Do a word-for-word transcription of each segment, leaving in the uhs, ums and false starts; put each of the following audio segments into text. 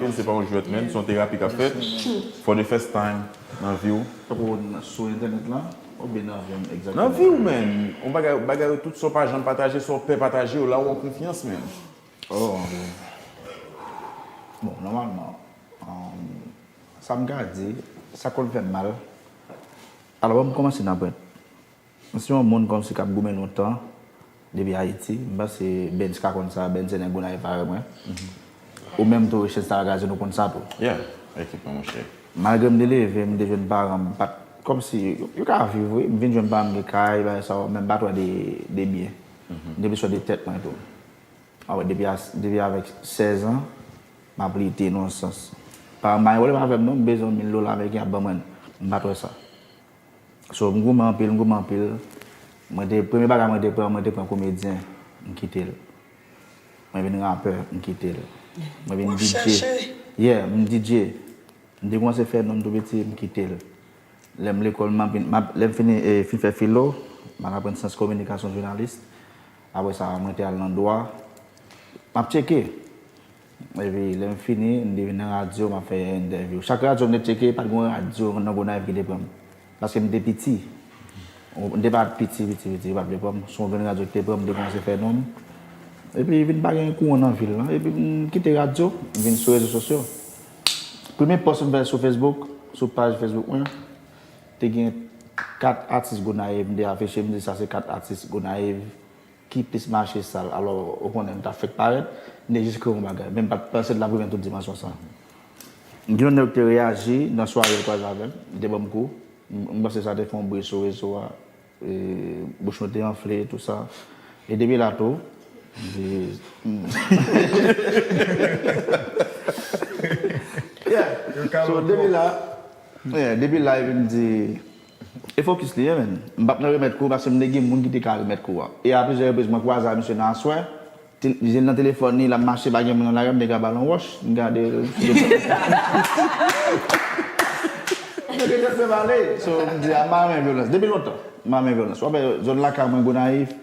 Se pa yon jwèt, men, se yon terapi k ap fèt for the first time nan vi w. Tankou sou entènèt la, oubyen nan vi m egzakteman? Nan vi w, men. Yon bagay, bagay yo tout sa w pa janm pataje, sa w pè pataje yo, la w an konfyans, men. Oh, ok. Bon, nòmalman, um, sa m ka di, sa konn fè m mal. Alò, ban m kòmanse nan pwent. M se yon moun kòmsi k ap goumen lontan, depi Ayiti. M panse Bens ka konn sa, Bens se nèg Gonayiv parèy mwen. Ou menm tou, Richard Saragazin, ou konn sa tou. Yeah, ekip mwen, monchè. Malgre m te leve, m te jwenn paran m, m pa t, kòmsi, yo, yo ka viv, wi. M vin jwenn paran m gen kay, bagay sa yo, men m pa t wè de, de byen. M te plis wè de tèt mwen tou. A wè, depi a, depi avèk sèz an, m ap lite nan yon sans. Paran m pa gen pwoblèm avè m non, m bezwen mil dola ameriken, y ap ban mwen l. M pa t wè sa. So, m goumen anpil, m goumen anpil. Mwen te, premye bagay mwen te pran, mwen te pran komedyen, m kite l. Mwen vin rapè, m kite l. Mwen vin DJ. Yeah, m DJ. M te kòmanse fè non m tou piti, m kite l. Lè m lekòl, m ap vin, m ap, lè m fini, eh, fin fè filo, m al aprann syans kominikasyon jounalis. Apre sa, mwen te al nan dwa. M ap tcheke. Epi, lè m fini, m te vin nan radyo, m ap fè entèvyou. Chak radyo m te tcheke, pa t gen yon radyo nan Gonayiv ki te pran m. Paske m te piti. M te pa piti, piti, piti, yo pa t vle pran m. Se yon grenn radyo ki te pran m, m te kòmanse fè non m. Epi, vin pa gen kouran nan vil la. Epi, m kite radyo, m vin sou rezo sosyo. Premye pòs m fè sou Facebook, sou paj Facebook mwen, te gen kat atis Gonayiv, m te afiche, m di sa se kat atis Gonayiv ki plis mache sal. Alò, ou konnen, m t ap fèk parèt, m te jis kreye yon bagay. Men m pa t panse l t ap rive nan tout dimansyon sa. Gen yon nèg te reyaji nan sware, l kwaze avè m, li te ban m kou. M, m panse sa te fè yon bri sou rezo a. E, bouch mwen te anfle, tou sa. E depi la tou, m di, yeah. So, depi la, yeah, depi la, epi m di, e fokis li ye, men. M p ap nan remèt kou, paske m te gen moun ki te ka remèt kou a. E a plizyè repriz, mwen kwaze ak misye nan aswè, te, li nan telefòn li, l ap mache, pa gen moun nan lari a, m te ka ba l yon wòch, m gade l. Mwen te tèt mwen pale. So, m di, a, m pa renmen vyolans. Depi lontan, m pa renmen vyolans. W ap wè, zòn lakay mwen, Gonayiv,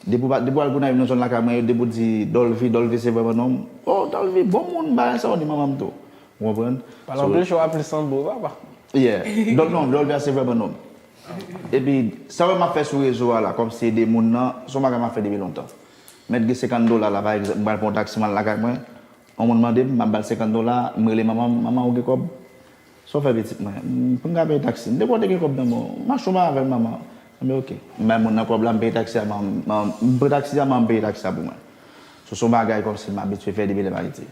depi w pa, depi w al Gonayiv, nan zòn lakay mwen, depi w di Dolvy, Dolvy se vrèman non m. Oh, Dolvy, bon moun, bagay sa, w di manman m tou. Ou konprann? Pale anpil cho a plis sanbo, papa. Yeah. Donk non, Dolvy a se vrèman non m. Epi, sa w wè m ap fè sou rezo a la, kòmsi ede moun nan, se yon bagay m ap fè depi lontan. Mèt gen senkant dola la, pa egzanp, m pral pran yon taksi, m al lakay mwen, yon moun mande m, m ap ba l senkant dola, m rele manman m, "Manman, ou gen kòb? Sa w fè pitit mwen?" "M, pou m ka peye taksi." M te konnen gen kòb nan men w. "M achte yon bagay avè m, manman." M di, "Ok." M bay moun nan kòb la, m peye taksi a, manman m, manman m, m pran taksi a, manman m peye taksi a pou mwen. So, se yon bagay kòmsi m abitye fè depi lè m Ayiti.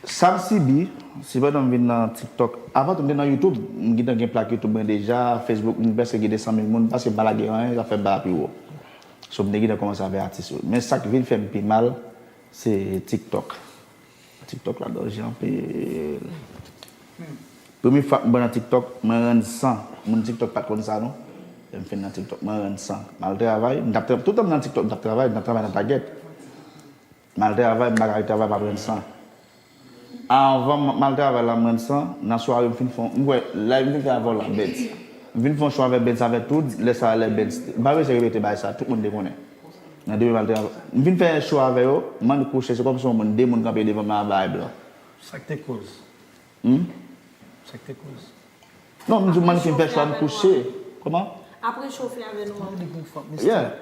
Sa m sibi, se pandan m vin nan TikTok. Avan tou, m te nan YouTube, m gentan gen plak YouTube mwen deja, Facebook, m prèske gen de san mil moun, paske m pa lage anyen, zafè m pa pi wo. So, m te gentan kòmanse avèk atis yo. Men sa k vin fè m pi mal, se TikTok. TikTok la danje anpil. Premye fwa m pran nan TikTok, mwen rann san. Moun TikTok pa t konn sa, non. Lè m fin nan TikTok, mwen rann san. M al travay, m t ap tra-, toutan m nan TikTok, m t ap travay, m t ap travay nan Target. M al travay, m pa ka ret travay, m ap rann san. Anvan m, m al travay la, m rann san, nan sware m fin fè, m kwè, live m fin fè avè w la, Bens. M fin fè yon show avè Bens, avè tout, lè sa a, lè Bens, m pa bezwen repete bagay sa, tout moun te konnen. Nan demen m al travay, m fin fè show avè yo, m annik kouche, se kòmsi yon moun, de moun kanpe devan m nan bay blan. Sa k te koz? Hmm? Sa k te koz? Non, m di w, m fin fè show, m kouche. Kòman? Apre show fè avè nou an. Yeah.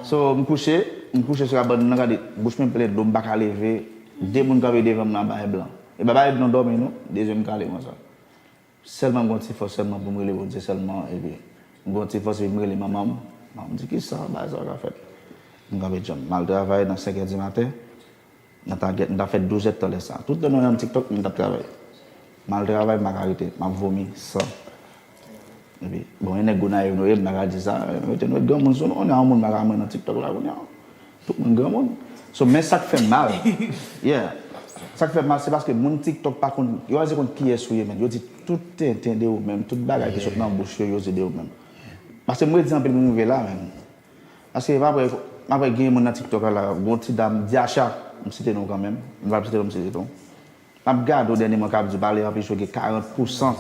So, m kouche, m kouche sou kabann nan, gade, bouch mwen plen dlo, m pa ka leve. De moun kanpe devan m nan bay blan. E pa bay blan dòmi, non, de zye m kale konsa. Sèlman m gon ti fòs, sèlman pou m rele Bondye sèlman, epi m gon ti fòs, epi m rele manman m. Manman m di, "Kisa, bagay sa ka fèt?" M kanpe djanm. M al travay nan senkè di maten. Nan Target, m t ap fè douz èdtan lè sa a. Tout lè mwen nan TikTok, m t ap travay. M al travay, m pa ka rete. M ap vomi san. Epi, bon, yon nèg Gonayiv nou ye, m pa ka di sa. Mete nou granmoun sou nou, yon moun pa ka mwen nan TikTok la, kounye a. Tout moun granmoun. So, men sa k fè m mal. Yeah. Sa k fè m mal, se paske moun TikTok pa konn, yo pa konn kiyès ou ye, men. Yo di tout tenten de ou menm, tout bagay ki sot nan bouch yo, yo di de ou menm. Paske m redi anpil pou m rive la, men. Paske m ap wè, m ap wè gen moun nan TikTok la, la, gon ti dam, Diacha, m site non kanmenm, m pa site non, m site non. M ap gade w dènyèman k ap di pale anpil sou gen karant pousan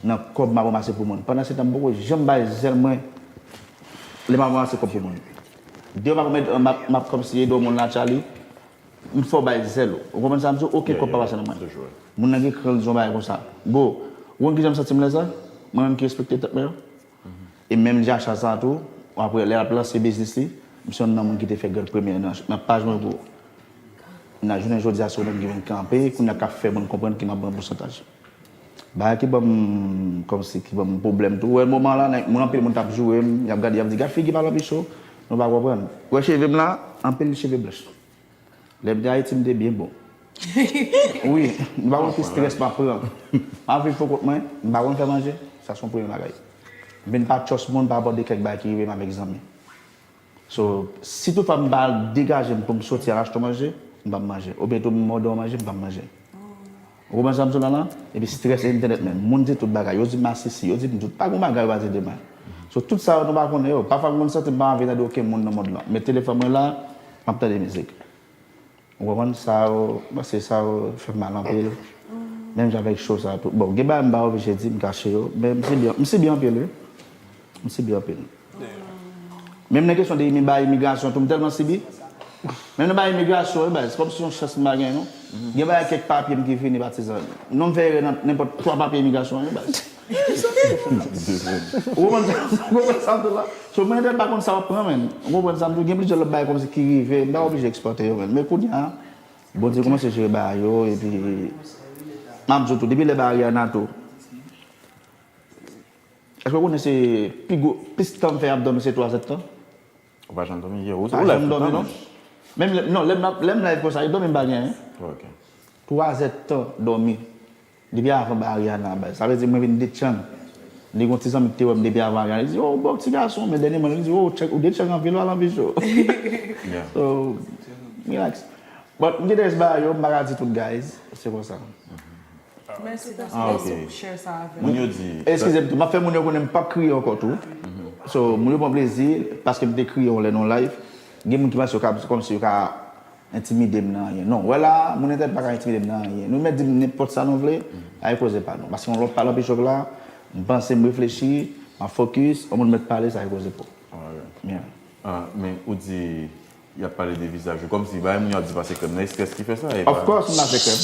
nan kòb m ap ranmase pou moun. Pandan se tan, m poko janm bay zèl mwen lè m ap ranmase kòb pou moun. Depi m ap, m ap, m ap kòmsi ede yon moun la, Charlie, M fè w bay zèl ou. Ou konprann sa m di w? Okenn kòb pa pase nan men. Moun nan gen kran l di yon bagay konsa. Bro, ou konn kijan m santi m lè sa? Mwen menm ki respekte tèt mwen. E menm Jacha sa tou, apre lè l ap lanse biznis li, m se youn nan moun ki te fè gèl premye nan, nan paj mwen pou. Nan jounen jodi a, se ou menm ki vin kanpe, kounye a k ap fè moun konprann ke m ap pran pousantaj. Bagay ki ban m, kòmsi ki ban m pwoblèm tou. Ou wè moman la, nèg, moun, anpil moun t ap joure m, y ap gade, y ap di, "Gad figi Malanpicho, nou pa konprann." Ou wè cheve m la, anpil cheve blanch. Lè m te Ayiti, m te byen bon. Wi, m pa konn ki strès m ap pran. M ap viv pou kont mwen, m pa konn fè manje, sa se yon premye bagay. M vin pa trust moun pa rapò de kèk bagay ki rive m avèk zanmi. So, si toutfwa m pa degaje m pou m soti al achte yon manje, m p ap manje. Oubyen tou m mande yon manje, m p ap manje. Ou konprann sa m di w la la? Epi strès e entènèt menm. Moun di tout bagay. Yo di m masisi, yo di m tout. Pa gen bagay yo pa di de mwen. So, tout sa yo nou pa konnen yo. Pafwa m konn santi m pa anvi tande okenn moun nan mond lan. Men telefòn mwen la, m ap tande mizik. Ou konprann? Sa yo, m panse sa yo fè m mal anpil. Menm jan avèk cho sa tou. Bon, gen bagay m pa oblije di, m kache yo. Men m sibi, m sibi anpil, wi. M sibi anpil. Menm nan kesyon de imi-, bay imigrasyon tou, m tèlman sibi. Menm nan bay imigrasyon, wi, bay, se kòmsi se yon chans m pa gen, non. Gen bagay kèk papye m ki vini, patizan. Non m fè erè nan nenpòt twa papye imigrasyon, wi, bay. Ou konprann sa, ou konprann sa m di w la? So, mwen, entènèt pa konn sa w ap pran, menn. Ou konprann sa m di w? Gen plizyè lòt bagay kòmsi ki rive, m pa oblije eksplwate yo, menn. Men kounye a, Bondye kòmanse jere bagay yo, epi, m ap di w tou, depi lè bagay Ariana tou, Èske w konnen se pi gwo, plis tan m fè ap dòmi se twa zèdtan? Ou pa janm dòmi? Yo, ou, pa janm dòmi, non. Menm lè, non, lè m ap, lè m live konsa, e dòmi m pa gen, hein. Ok. Twa zèdtan dòmi. Depi avan ba Ariana, bay. Sa vle di mwen vin detchang. Li gon ti zanmi ki te wè m depi avan Ariana. Li di, "Oh, bon ti gason." Men dènyèman, li di, "Oh, ou detchang anpil, Malanpicho." So, relax. But, m gen de bagay yo, m pa ka di tout, guys. Se konsa. Mèsi paske ou share sa avè nou. Moun yo di. Eskize m tou, m ap fè moun yo konnen m p ap kriye ankò tou. So, moun yo pran plezi paske m te kriye yon lè nan yon live. Gen moun ki panse yo ka, kòmsi yo ka entimide m nan anyen. Non, wè la, moun entènèt pa ka entimide m nan anyen. Nou mèt di m nenpòt sa nou vle, a e koze pa nou. Paske yon lòt pale anpil chòk la, m panse, m reflechi, m ap focus, yon moun mèt pale, sa e koze pa w. Yeah. Ah, men ou di, y ap pale de vizaj yo. Kòmsi bagay moun yo ap di pase krèm nan, e strès ki fè sa, e pa... Of course, m pase krèm.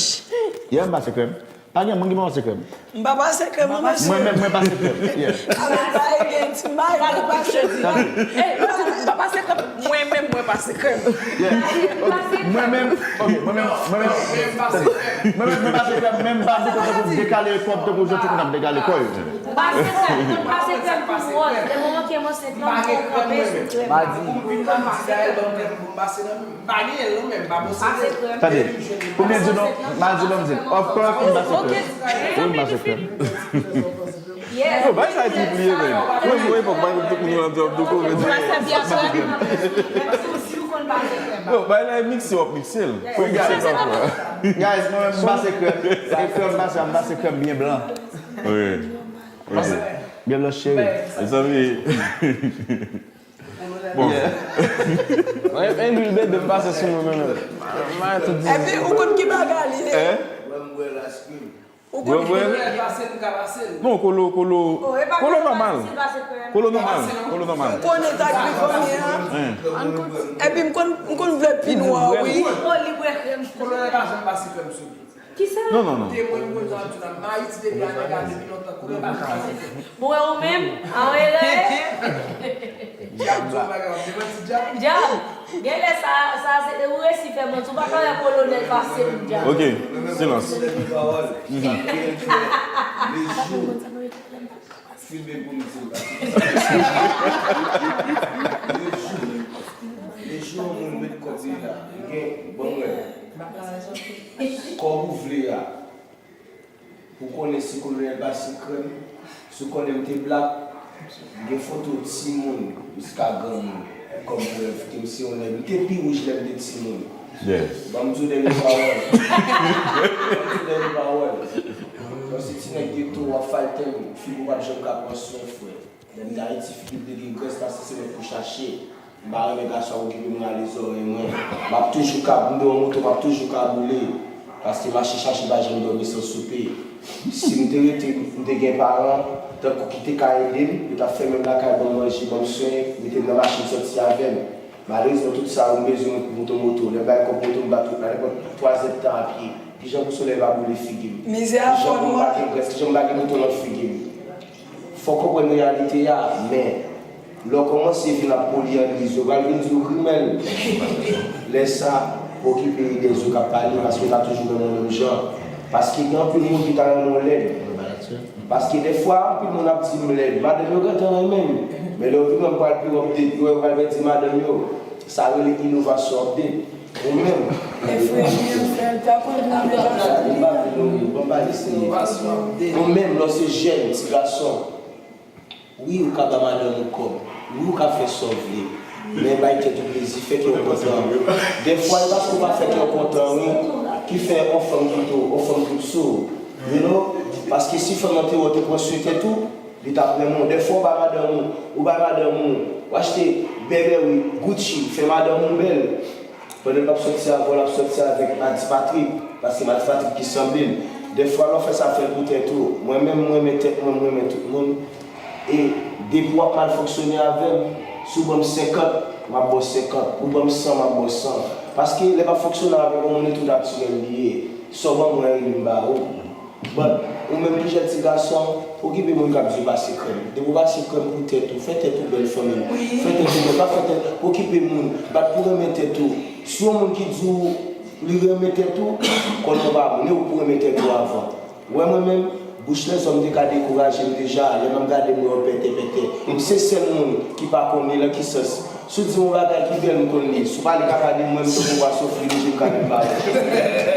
Yeah, m pase krèm. Pa gen moun ki pa pase krèm. M pa pase krèm, mwen, mesye. Mwen menm, mwen pase krèm. Yeah. Avèk bagay gen ti bagay ki pase. Ey, m pa pase krèm. Mwen menm, mwen pase krèm. Yeah. Ok. Mwen menm, ok, mwen menm, mwen menm, mwen menm, mwen pase krèm, menm pa di tankou dekale kò m tankou jan tout moun ap dekale kò yo. Pase krèm, pase krèm pou wòz. Lè moman ke m ansent lan, m pran kanpe sou krèm. M di, m di sa, e ban m krèm pou m pase nan men m. M pa genyen l non, men m pa posede. Tande, pou m di nou, m a di nou, m di, of course, m pase krèm. Wi, m pase krèm. Yo, bay sa trip li ye, men. Mwen, mwen, epòk, bay tout moun yo ap di, ap douko, men. Yo, bay la, e mikse, w ap mikse l. Fò w mikse l pafwa. Guys, mwen menm, m pase krèm. E krèm pase, m pase krèm byen blan. Wi. Byen blan cheri. Mezanmi. Bon. Mwen, e lwil bebe m pase sou mwen menm. Mwen tout di. Epi, ou konn ki bagay li ye? Hein? Ou konn ki bagay li ye? Non, kolo, kolo, kolo nòmal. Kolo nòmal, kolo nòmal. Ou konnen sa k pi fòmi an? Hein. Epi, m konn, m konn vle pi nwa, wi. Kolo nòmal pa janm pase krèm sou li. Kisa? Non, non, non. Te mwen, mwen, jan di la, m Ayiti depi ane gade depi lontan, kounye a pa janm pase. Bon, e ou menm, an erè. Dyab, di yon bagay, w ap demanti dyab. Dyab, genlè sa, sa se ou resi fè manti, ou pa ka wè kolonèl pase moun dyab. Ok, silans. Filme pou m di l. Lejou, lejou yon moun met kòb li la, li gen, bon, mwen, kòb ou vle a, pou konnen si kolonèl pase krèm, si w konnen m te blak, m gen foto timoun jiska granmoun kòm prèv ke m se yon nèg, m te pi wouj lè m te timoun. Yes. Ban m di w dènye pawòl. Ban m di w dènye pawòl. Yon se ti nèg geto, w ap fayte m, figi w pa t janm ka pran swen, frè. Lè m te Ayiti, figi m te gen grès, pase semèn pou chache. M pa renmen gason ap okipe m rale zòrèy mwen. M ap toujou ka, m gen yon moto, m ap toujou ka boule. Paske mache chache pa janm dòmi san soupe. Si m te rete, m te gen paran, tankou ki te ka ede m, yo t ap fèmen m lakay, ban m manje, ban m swen, mete m nan machin, sòti avè m. Malerezman, tout sa yo m bezwen pou moto moto. Lè bay kòb moto, m bat tout la, nenpòt twa zèdtan a pye. Kijan pou solèy pa boule figi m? Kijan pou m pa gen grès? Kijan m pa gen bouton nan figi m? Fò w konprann reyalite a, men lè w kòmanse vin ap poli an liz, yo pral vin di w grimèl. Lè sa, okipe idè zo k ap pale, paske w ka toujou renmen w menm jan. Paske gen anpil moun ki ta renmen w lèd. Paske dèfwa, anpil moun ap di m lèd. Madanm yo gentan renmen m. Men lè yo vin wè m pral pi update, yo wè yo pral vin di madanm yo. Sa rele inovasyon update. Ou menm. Ou menm, lè w se jèn, ti gason, wi, ou ka ba madanm ou kòb. Wi, ou ka fè sa w vle. Men bay tèt ou plezi, fè kè w kontan. Dèfwa, e paske w pa fè kè w kontan, wi, ki fè yon fanm kite w, yon fanm tout sou ou. You know? Paske si fanm nan te wè w te pran swen tèt ou, li t ap renmen w. Dèfwa, ou bay madanm ou, ou bay madanm ou, ou achte Burberry, Gucci, fè madanm ou bèl. Pandan l p ap sòti avè w, l ap sòti avèk Madi Patrik, paske Madi Patrik ki sanble l. Dèfwa, lè w fè sa, fè l pou tèt ou. Mwen menm, mwen renmen tèt mwen, mwen renmen tout moun. E depi w ap mal fonksyone avè m, si w ban m senkant, m ap ba w senkant. Ou ban m san, m ap ba w san. Paske lè m ap fonksyone avèk yon moun, e tou natirèl li ye. Sa w ban mwen, e li m ba ou. But, ou menm ki jèn ti gason, okipe moun k ap di w pase krèm. Depi w pase krèm pou tèt ou, fè tèt ou bèl fanmi m. Fè tèt ou bèl, pa fè tèt, okipe moun. But pou renmen tèt ou. Si yon moun ki di w li renmen tèt ou, konnen w pa moun, e ou pou renmen tèt ou avan. Ou wè mwen menm, bouch lèzòm te ka dekouraje m deja, lè m ap gade m wè yo pètè pètè. M se sèl moun ki pa konnen nan ki sans. Si w di m yon bagay ki bèl, m konn li. Si w pale kaka de mwen, m tankou pwason fri, m jwe m ka menm ba ou.